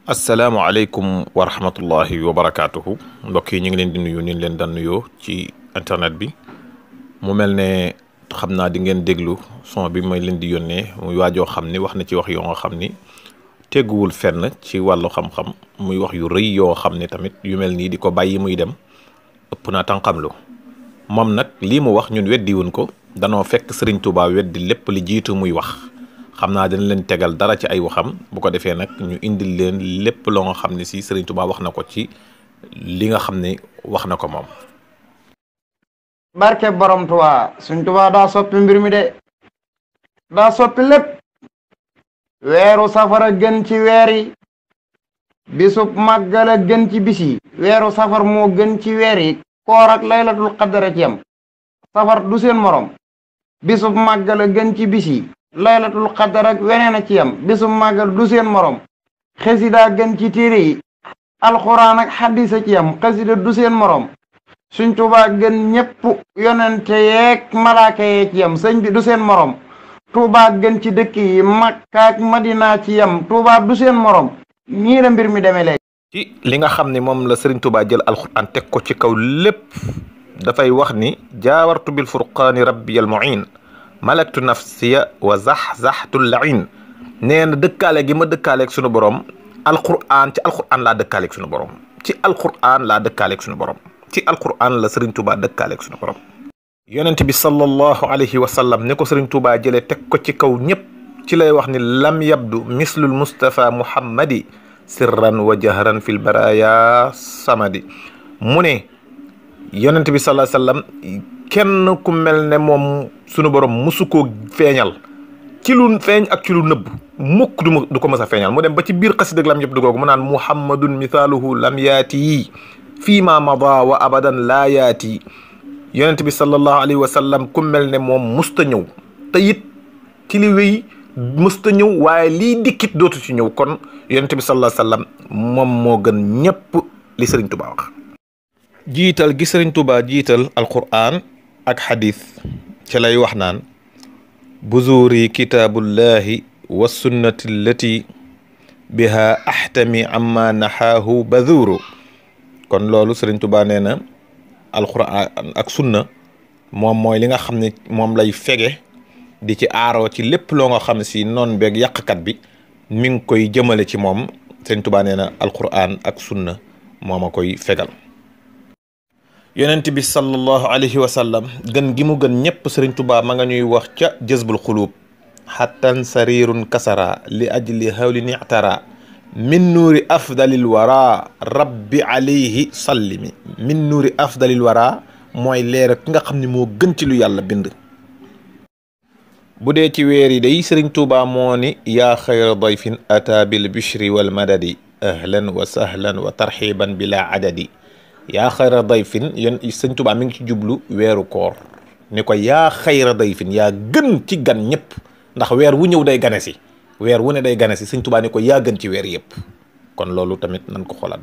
asalaamaaleykum wa rahmatullahi wa barakaatuhu mbokk yi ñu ngi leen di nuyu ni leen daan nuyoo ci internet bi mu mel ne xam naa di ngeen déglu son bi may leen di yónnee muy waajoo xam ni wax na ci wax yoo nga xam ni tegguwul fenn ci wàllu xam-xam muy wax yu rëy yoo xam ne tamit yu mel nii di ko bàyyi muy dem ëpp naa tànqamlu moom nag lii mu wax ñun weddiwuñ ko danoo fekk Serigne Touba weddi lépp li jiitu muy wax. xam naa dina leen tegal dara ci ay waxam bu ko defee nag ñu indil leen lépp loo nga xam ne si Serigne Touba wax na ko ci li nga xam ne wax na ko moom. barke borom Touba suñ Touba daa soppi mbir mi de daa soppi lépp weeru safara gën ci weer yi bisub màggala gën ci bis yi weeru safar moo gën ci weer yi koor ak laylatul qadr ci yam safar du seen morom bisub màggala gën ci bis yi laylatul qadar ak weneen a ci yam bisum màggal du seen morom xasida gën ci téere yi alxuraan ak xadis a ci yam xasida du seen morom suñ Tuubaa gën ñépp yonente yeeg malaaka yee ci yam sëñ bi du seen morom Tuubaa gën ci dëkk yi Makka ak Madina ci yam Tuubaa du seen morom nii la mbir mi demee léegi. ci li nga xam ni moom la Serigne Touba jël alxuraan teg ko ci kaw lépp dafay wax ni jaawartu bil furqaani rabbiyal muin malaktu nafsiya wa zaxzaxtu lain nee na dëkkaale gi ma dëkkaaleeg sunu borom alquran ci alquran laa dëkkaaleeg sunu borom ci alquran laa dëkkaaleeg sunu borom ci alquran la Serigne Touba dëkkaaleeg sunu borom. yonent bi sallallahu alayhi wa sallam ne ko Serigne Touba jëlee teg ko ci kaw ñëpp ci lay wax ni lam yabdu mislul Mustafa Muhammadi sirran wa jahran fil baraya samadi mu ne yonent bi sallallahu alayhi wa sallam kenn ku mel ne moom sunu borom musu koo feeñal ci lu feeñ ak ci lu nëbb mukk du ko mës a feeñal mu dem ba ci biir xasida lam yëpp du googu mu naan muhammadun mithaaluhu lam yaati fii ma mada wa abadan laa yaati yonent bi sallallahu alayhi wa sallam ku mel ne moom musta ñëw te it ci li wéy musta ñëw waaye lii dikkit dootu ci ñëw kon yonent bi sallallahu alayhi wa sallam moom moo gën ñépp li Serigne Touba wax. jiital gi Serigne Touba jiital alquran ak xadis ci lay wax naan buzuuri kitaabullahi wa sunnati allati biha ahtami amma naxaahu bazuuru kon loolu Serigne Touba nee na alquran ak sunna moom mooy li nga xam ne moom lay fege di ci aaroo ci lépp loo nga xam ne si noon beeg yàqkat bi mi ngi koy jëmale ci moom Serigne Touba nee na alquran ak sunna moom a koy fegal. yonent bi sallallahu alayhi wa sallam gën gi mu gën ñëpp Serigne Touba ma nga ñuy wax ca jazbul xuluub xattan sarirun kasara li ajli hawli ni'tara min nuuri afdalil wara rabbi alayhi sallimi min nuuri afdalil wara mooy leer ki nga xam ne moo gën ci lu yàlla bind. bu dee ci weer yi day Serigne Touba moo ni yaa xayra dayfin ata bil bishri wal madadi ahlan wa sahlan wa tarxiban bila adadi yaa xayra dayfin yéen Sëñ Touba mi ngi ci jublu weeru koor ni ko yaa xayra dayfin yaa gën ci gan ñëpp ndax weer wu ñëw day gane si weer wu ne day gane si Sëñ Touba ni ko yaa gën ci weer yëpp kon loolu tamit nan ko xoolaat.